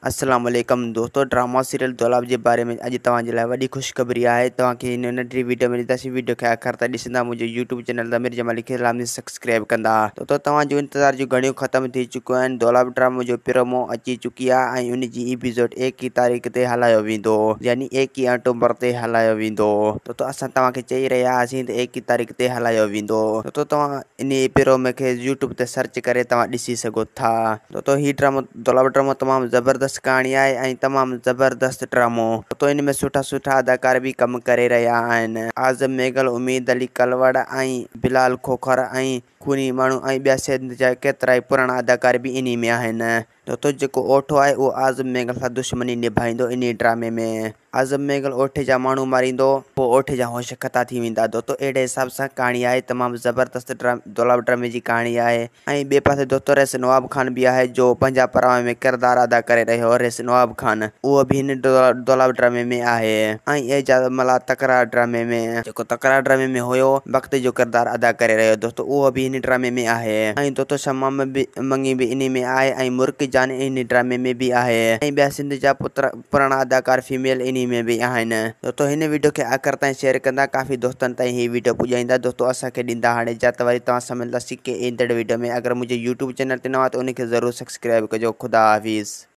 السلام عليڪم دوستو ڊراما سيريل دولاب جي باري ۾ اڄ توهان جي لاء وڏي خوشخبري آهي توهان کي هن ننڍڙي ويڊيو ۾ ڏينداسين ويڊيو کي آخر تائين ڏسندا منهنجو يوٽيوب چينل ضمير جمالي کي لازمي سبسڪرائب ڪندا دوستو توهان جو انتظار جون گهڙيون ختم ٿي چڪيون آهن دولاب ڊرامو جو پرومو اچي چڪي آهي ۽ ان جي ايپيسوڊ ايڪيهه تاريخ تي هلايو ويندو يعني ايڪيهه آڪٽوبر تي هلايو ويندو دوستو اسان توهان کي چئي رهيا هئاسين ته ايڪيهه تاريخ تي هلايو ويندو دوستو توهان انهي پرومو کي يوٽيوب تي سرچ ڪري توهان ڏسي سگهو ٿا دوستو هي ڊرامو دولاب ڊرامو تمام زبردست ڪهاڻي آهي ۽ تمام زبردست ڊرامو تو ان ۾ سٺا سٺا اداڪار به ڪم ڪري رهيا آهن اعظم مينگل اميد علي ڪلوڙ ۽ بلال کوکر ۽ خوني ماڻهو ۽ ٻيا سنڌ جا ڪيترائي پراڻا اداڪار به انهي ۾ آهن دوستو جيڪو اوٺو آهي اهو اعظم مينگل سان دشمني نڀائيندو انهي ڊرامي ۾ اعظم مينگل اوٺي جا ماڻهو ماريندو پوء اوٺي جا هوش خطا ٿي ويندا دوستو اهڙي حساب سان ڪهاڻي آهي تمام زبردست دولاب ڊرامي جي ڪهاڻي آهي ۽ ٻئي پاسي دوستو رئيس نواب خان به آهي جو پنهنجا پراوي ۾ ڪردار ادا ڪري رهيو رئيس نواب خان اهو به هن دولاب ڊرامي ۾ آهي ۽ اعجاز ملاح تڪرار ڊرامي ۾ جيڪو تڪرار ڊرامي ۾ هيو بخت جو ڪردار ادا ڪري رهيو دوستو اهو به هن ڊرامي ۾ آهي ۽ دوستو شمع منگي به انهي ۾ آهي ۽ مرڪ جان انهي ڊرامي ۾ به آهي ۽ ٻيا سنڌ جا پتر پراڻا اداڪار فيميل انهي ۾ به آهن. دوستو هن ويڊيو کي آخر تائين شيئر ڪندا ڪافي دوستن تائين هي ويڊيو پڄائيندا دوستو اسان کي ڏيندا هاڻي اجازت وري توهان سان ملنداسين ڪنهن ايندڙ ويڊيو ۾ اگر منهنجي يوٽيوب چينل تي نوان آهيو ته ان کي ضرور سبسڪرائب ڪجو خدا حافظ.